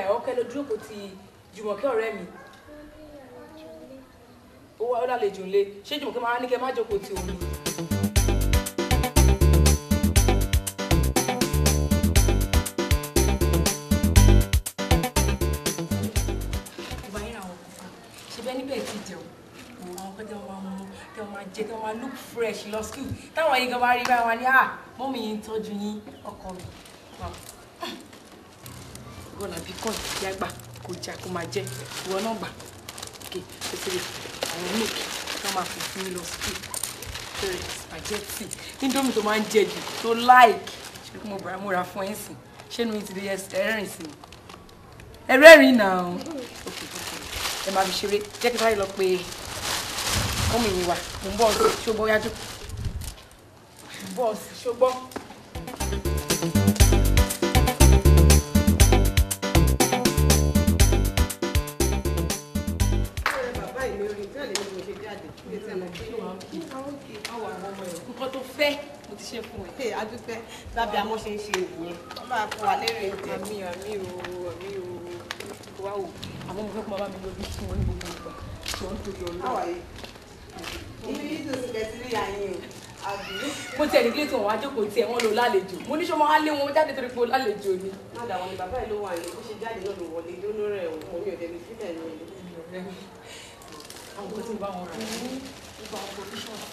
báyìí ọkẹ́ lójú òkú ti Jùmọ̀kẹ́ ọ̀rẹ́ mi. Ó wá ó lálejò ńlé. Ṣé Jùmọ̀kẹ́ máa ní kẹ́ má jókòó ti òun ni? Ìgbà yín àwọn kọ̀ọ̀kan ṣe bẹ́ẹ̀ níbẹ̀ ti jẹun. Àwọn kan tẹ́ wọ́n máa mú, tẹ́ wọ́n máa jẹ, tẹ́ wọ́n máa look fresh lọ school. Táwọn yìí gan bá rí báyìí wọn ni ah mọ́mì yìí ń tọ́jú yín ọkọ mi. Ìwọ làbí kọ́ ìyá gbà kò jà kó máa jẹ ìwọ náà gbà. Ok, ṣètìlẹ̀ àwọn milk tó máa fi fún mi lọ school. Ṣé spaghetti, indomie tó máa ń jẹ jù tó like. Ṣé kí mo bàrà múra fún ẹ̀ sìn? Ṣé inú yín ti dé ẹrẹ́rìn sí mi? Ẹrẹ́rìn náà. Ok, ok, ẹ máa fi ṣeré. Jẹ́ kí sáré lọ pé mọ́mì yín wá. Mo ń bọ̀ sí ṣógbọ́ yájú. Mo ń bọ̀ sí ṣógbọ́. Nǹkan tó fẹ́ mo ti ṣe fún ẹ. Adúpẹ́ lábẹ́ àmọ́ ṣe ń ṣe nìyẹn. Wọ́n máa fún wa lérè ń jẹ. Àmì àmì o, àmì o. Wá o, àmọ́ mo fẹ́ kó máa bá mi lójú tí wọ́n ní gbogbo ìgbà. Jọ ń torí Ọlọ́run. How are you? Inú yìí tó sì kẹ́sí rí àyìn o. Àbí? Mo tiẹ̀ ní kílé tí wọ́n wá jókòó tiẹ̀ wọ́n lò lálejò. Mo ní ṣé wọ́n á lé wọn jáde torí pé o lálejò ni. Má dà wọn ni bàbá ẹ̀ ló wà ní bó ṣe jáde náà ló wọlé ló lórẹ̀ òun mi ò dẹ̀ lè sílẹ̀ ní ilé. Àwọn kan tí mo bá wọn rà ní gbogbo àwọn provisions.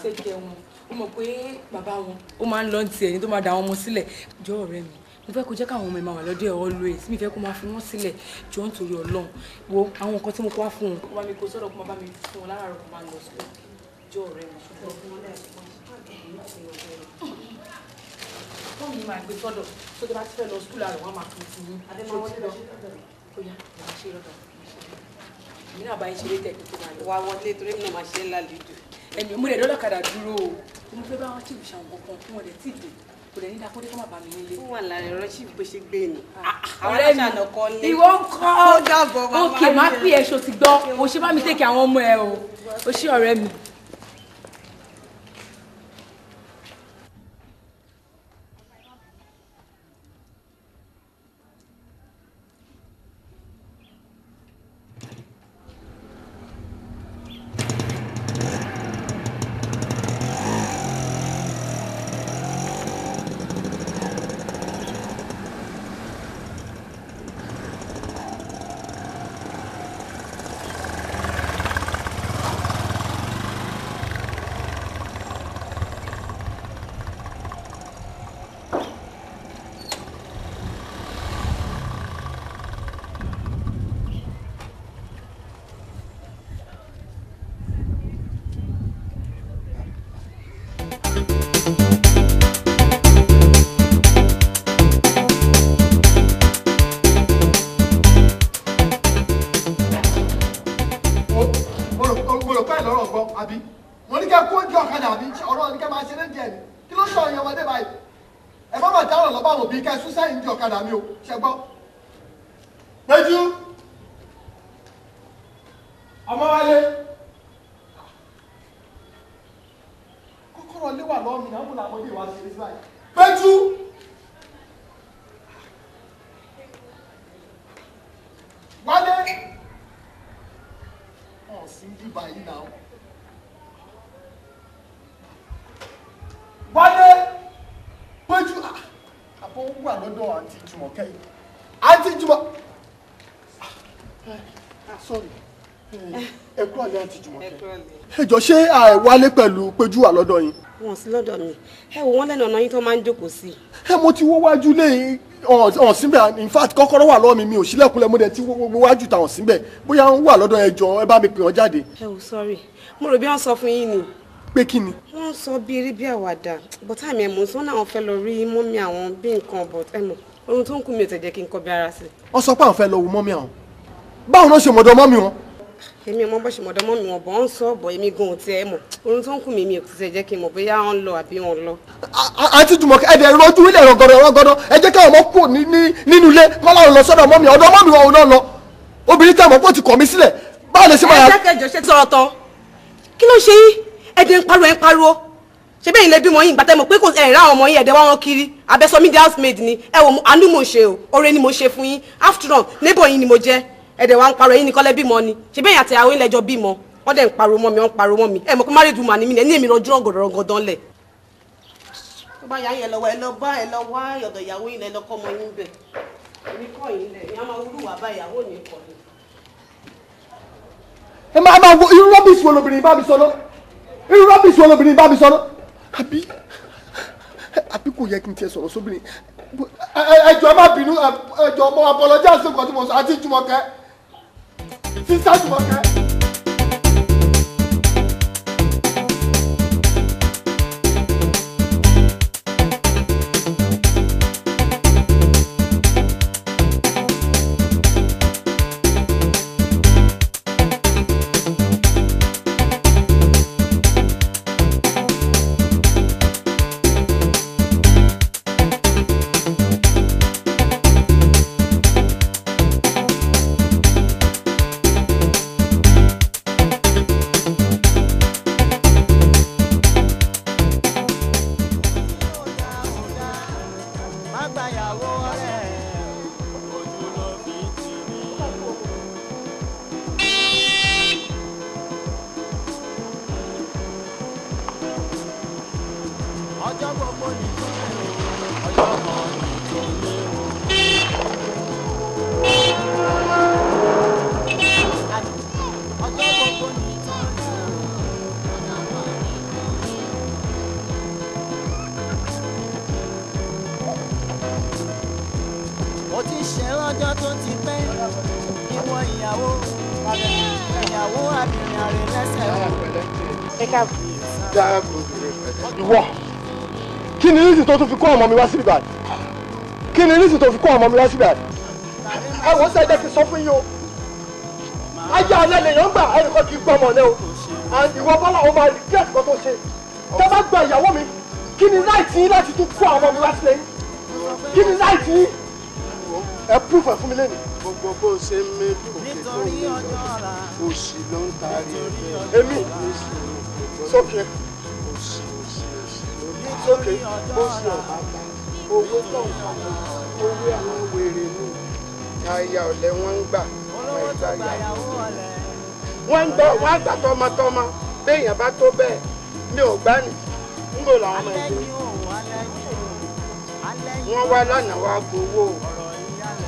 Take care wọn. Ó mọ̀ pé bàbá wọn ó máa ń lọ tiẹ̀ ní tó máa da àwọn ọmọ sílẹ̀. Jọ ọ̀rẹ́ mi, mo fẹ́ kó jẹ́ káwọn ọmọ ẹ̀ máa wà lọ́dọ̀ ẹ̀ always. Mi fẹ́ kó máa fi wọ́n sílẹ̀ jọ ń torí Ọlọ́run. Wo àwọn nǹkan tí mo kó wá fún wọn. Kó bá mi kó sọ́dọ̀ kó máa bá mi fún wọn láràárọ̀ kó máa lọ school. Jọ ọ̀rẹ́ mi ṣùgbọ́n. Wọ́n mi máa gbé sọ́dọ̀ tó tó bá ti fẹ́ lọ school àrùn wọn máa fi fún yín. Ó yá, ẹ máa ṣe lọ́dọ̀. Èmi náà bá yín ṣeré tẹ̀ kí tó máa lọ. Wá wọlé torí mi náà máa ṣe é lálejò. Ẹ̀mí mo lè dọ́lọ́kadà dúró o. Mo fẹ́ bá wọn chief ṣàwọn kankan fún wọn dẹ̀ tí ì dé. Kò dẹ̀ ní dákúndé kó má bá mi nílé. Ó wà lára ẹ̀rọ chief bó ṣe gbé ni. Ọ̀rẹ́ mi, ìwọ ń kọ́. Ó dàbọ̀ bàbá. Ókè, má pè ẹ́ ṣo ti gbọ́. O ṣe bá mi tèkì àwọn ọmọ ẹ o. O ṣé ọ̀rẹ́ mi. Ọ̀kadà mi o, ṣe gbọ́. Péjú! Ọmọ wálé. Kọ́kọ́rọ́ lé wà lọ́wọ́ mi náà, mo làwọn ọmọdé wa ṣe é sí báyìí. Péjú! Wálé! Wọ́n sì ń bíbá yìí náà. Wálé! Péjú! Àbọ̀ wà lọ́dọ̀ àǹtí Jùmọ̀kẹ́ yìí. Àǹtí Jùmọ̀. Sorry. Ẹ kú àlẹ́ àǹtí Jùmọ̀kẹ́. Ẹ jọ̀ọ́ ṣé àìwálé pẹ̀lú Péjú wà lọ́dọ̀ yín? Wọ́n sí lọ́dọ̀ mi. Ẹ wò wọ́n lẹ́nu ọ̀nà yín tó máa ń jókòó sí. Ẹ mo ti wó wájú lé ọ̀hún síbẹ̀, in fact kọ́kọ́rọ́ wà lọ́wọ́ mi, mi ò ṣílẹ̀kùnlẹ̀, mo dẹ̀ ti wó wájú tàwọn síbẹ̀. Bóyá ń wà lọ́dọ̀ ẹ jọ̀ọ́ ẹ bá mi pè wọ́n jáde. Ẹ wò sorry, mo rò bí wọ́n sọ fún yín ni. Pé kí ni? Wọ́n sọ bí eré bí àwàdà, but àmì ẹ̀mọ́ sọ náà wọ́n fẹ́ lọ rí mọ́mí àwọn bí nǹkan, but ẹ̀mọ́ ohun tó ń kú mi ò tẹ̀ jẹ́ kí n kọ bí ara sí. Wọ́n sọ pé àwọn fẹ́ lọ wo mọ́mí àwọn. Báwo ló ṣe mọ̀dọ̀ mọ́mí wọn? Èmi ò mọ bó ṣe mọ̀dọ̀ mọ́mí wọn, bọ̀ ń sọ bọ̀ èmi gan ò tiẹ̀ mọ̀. Ohun tó ń kú mi mi ò tẹ̀ jẹ́ kí n mọ̀ bóyá wọ́n lọ àbí wọ́n lọ. Àǹtí Jùmọ̀kẹ́ ẹ̀dẹ̀ rọjú ilẹ̀ rọgọdọ rọgọdọ, ẹ jẹ́ káwọn ọmọ kù nínú ilé kọ́ láwọn lọ sọ́dọ̀ mọ́mí, ọ̀dọ̀ mọ́mí wọn ò náà lọ. Obìnrin tẹ̀ mọ́ pé ó ti kọ̀ mí sílẹ̀, báwo lè ṣe máa. Ẹ jẹ́ kẹjọ ṣe sọ̀rọ̀ tán. Kí ló ṣe yín? Ẹ̀dẹ̀ ń pariwo ẹ̀ ń pariwo. Ṣé bẹ́ẹ̀ ilé bímọ yín gbàtẹ́ mọ̀ pé kò ẹ̀ rá àwọn ọmọ yín ẹ̀dẹ̀ wá wọn kiri. Abẹ́sọ mi di housemaid ni. Ẹ wò àánú mo ṣe o, oore ni mo ṣe fún yín. After all, neighbor yín ni mo jẹ́. Ẹ̀dẹ̀ wa ń parọ́ yín ní kọ́lẹ́ bímọ ni. Ṣé bẹ́ẹ̀ àti àwọn ilẹ̀ jọ bímọ? Wọ́n dẹ̀ ń pariwo mọ́ mi, wọ́n ń pariwo mọ́ mi. Ẹ mọ̀ pé married woman ni mí ni, ẹ ní èmi rọjú rọ̀gọ̀dọ̀rọ̀gọ̀dọ̀ ńlẹ̀. Tó bá yá yẹn lọ́wọ́ ẹ lọ bá ẹ lọ wá ọ̀dọ̀ ìyàwó yín lẹ lọ kọ́ ọmọ yín bẹ̀. Èmi kọ́ yín lẹ̀, ìyá máa wúlò wá bá ìyàwó mi kọ́ ni. Ẹ máa wo irú rọ́bìsì wo lobìnrin bá mi sọ náà? Irú rọ́bìsì wo lobìnrin bá mi sọ náà? Àbí kò yẹ kí n tiẹ̀ sọ̀rọ̀ sóbìnrin. Ẹ jọ̀ọ́ ẹ má bínú, ẹ jọ̀ọ́ mo apologize fún nǹkan tí mo sọ àti Jùmọ̀kẹ́. Sísá Jùmọ̀kẹ́. Ìwọ, kí ni rísì tó tún fi kó ọmọ mi wá síbí báyìí? Kí ni rísì tó fi kó ọmọ mi wá síbí báyìí? Ẹ wọ́n sẹ́ jẹ́ kí n sọ fún yín o. Ayé alẹ́ lèèyàn gbà ẹnìkan kì í gbọ́ ọmọ lẹ́ o. Ìwọ Bọ́lá o máa regret kan tó ṣe. Tẹ́ bá gba ìyàwó mi, kí ni láìtì yín láti tún kó ọmọ mi wá sílẹ̀ yín? Kí ni láìtì yín? Ẹ proof ẹ̀ fún mi lẹ́nu. Gbogbo bó ṣe ń mé òkè tó ń lé lọ, òṣì ló ń taari ẹ̀. Èmi sókè. Sókè bó ṣe ọ̀bá ta owó tó ń pa owó àwọn wèrè nù. Aya ọ̀lẹ wọ́n ń gbà àwọn ìgbà yà. Wọ́n ń gbọ́ wọ́n á gbà tọmọtọmọ béèyàn bá tó bẹ́ẹ̀ mi ò gbá nì. Ń bò làwọn ọmọ ẹgbẹ́. Wọ́n wá lánàá wá gbowó o.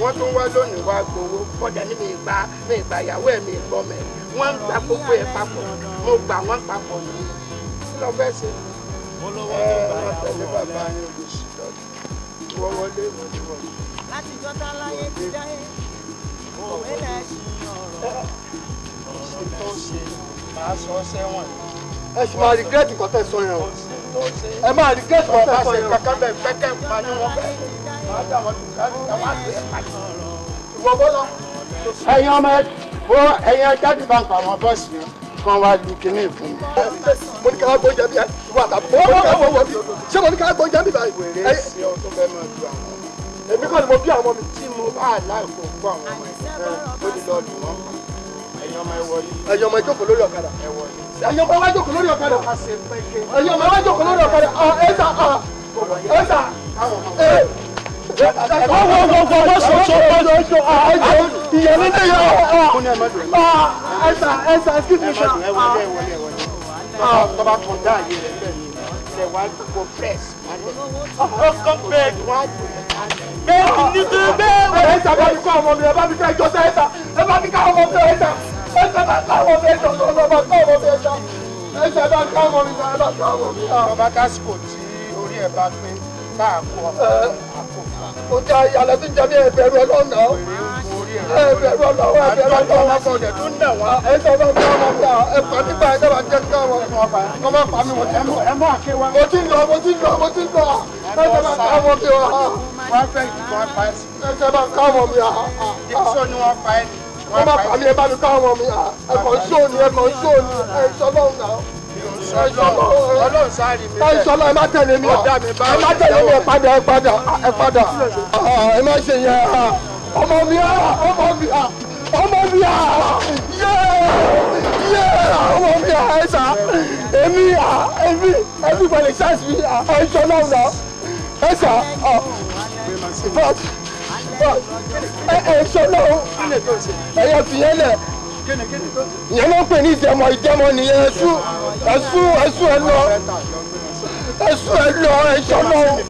Wọ́n tún wá lónìí wá gbowó. Kọjá ní mi ìgbà ìyàwó ẹ̀ mi ìgbọ́ mẹ́. Wọ́n ń gba gbogbo ẹ̀ papọ̀. Mo gbà wọ́n papọ̀ nìyẹn. Kí ló fẹ́ ṣe? Ẹ wọ́n tẹ̀lé bàbá yín lóṣù lọ́dún. Wọ́n wọlé wọlé wọlé. Látijọ́ tá láyé ti dáyé, òwe lẹ́sìn ọ̀rọ̀. Ṣé tó ṣe máa sọ sẹ́wọ̀n. Ẹ sì máa regret nǹkan tẹ́ sọ yẹn o. Ẹ máa regret nǹkan tẹ́ sọ yẹn o. Kankan bẹ́ẹ̀ pẹ́kẹ́ pa ni wọ́n fẹ́. Máa dà wọ́n dùn káàdì táwọn àgbẹ̀ ẹ̀ pàdé. Ìwọ Bọ́lá. Ẹ̀yin ọmọ ẹ wo ẹ̀yin ajáde bá ń pa àwọn bọ́ọ̀sì yẹn kan wá lu kinní fún mi. Mo ní ká wá gbóúnjẹ bí ìwọ àtàbí. Ṣé mo ní ká wá gbóúnjẹ bí báyìí? Wèrè sí ọ tó fẹ́ máa lu àwọn ọmọ. Èmi kọ́ ni mo bí àwọn ọmọ mi. Tí mo bá aláìkó kó àwọn ọmọ ẹ ó lè lọ lù wọ́n pa. Ẹ̀yin ọmọ ẹ wọlé. Ẹ̀yin ọmọ ẹ jókòó lórí ọ̀kadà. Ẹ wọlé. Ẹ̀yin ọmọ ẹ wá jókòó lórí ọ̀kadà. Ẹ̀yin ọmọ ẹ wá jókòó lórí ọ̀kadà. Ẹ sà ẹ sà ẹ. Tọ́ba kan dá àyè rẹ̀ bẹ́ẹ̀ ni ṣe wá gbogbo press ọkàn bẹ́ẹ̀ ni wọ́n á jù bẹ́ẹ̀ ni ní bẹ́ẹ̀. Ẹ sà bá mi kọ́ ọmọ mi, ẹ bá mi kọ́ ẹjọ́ sẹ́ ẹ sà, ẹ bá mi kọ́ ọmọ mi, ẹ sà, ẹ sà bá kọ́ ọmọ mi, ẹ sà bá kọ́ ọmọ mi, ẹ sà, ẹ sà bá kọ́ ọmọ mi, ẹ bá kọ́ ọmọ mi. Tọ́ba dásìkò tí orí ẹ̀ bá pé tá a kó ọmọ àkó. Ó jẹ́ ìyàlẹ́ tó ń jẹ mí ẹ̀bẹ̀rù Ọlọ́run náà. Ẹ̀bẹ̀rù Ọlọ́run, ẹ̀bẹ̀rù Ọlọ́run. Ẹ sọ fún mi ọmọ mi, ẹ pa nígbà ẹ dábàá jẹ́ kí ọmọ kọ́ máa pa mí, mo ti lọ. Mo ti lọ, mo ti lọ, mo ti lọ. Ẹ sọ bá ká ọmọ mi wá. Wọ́n fẹ́ ìdìbò wọn pa ẹ́ sí. Ẹ sọ bá ká ọmọ mi wá. Ìdíṣọ́ ni wọ́n pa ẹ́ ni. Wọ́n máa pa mí, ẹ bá mi ká ọmọ mi wá. Ẹ kàn ṣó ni, ẹ kàn ṣó ni, ẹ sọ lọ́hùn náà. Ọlọ́run sáré mi bẹ́ẹ̀. Ẹ má tẹ̀lé mi, ẹ má tẹ̀lé mi, ẹ padà, ẹ padà, ẹ padà. Ẹ má ṣe yẹn. Ọmọ mi, ọmọ mi, ọmọ mi, yé yé. Ọmọ mi ẹ sà, èmi èmi everybody ṣáàṣì mi ẹ ṣọ náà nà ẹ sà, but ẹ ṣọ náà ẹ yẹ fìyẹn lẹ. Ìyẹn ló ń pè ní ìdẹmọ, ìdẹmọ nìyẹn. Ẹsùn ẹsùn ẹsùn ẹ lọ, ẹsùn ẹ lọ, ẹṣọ náà.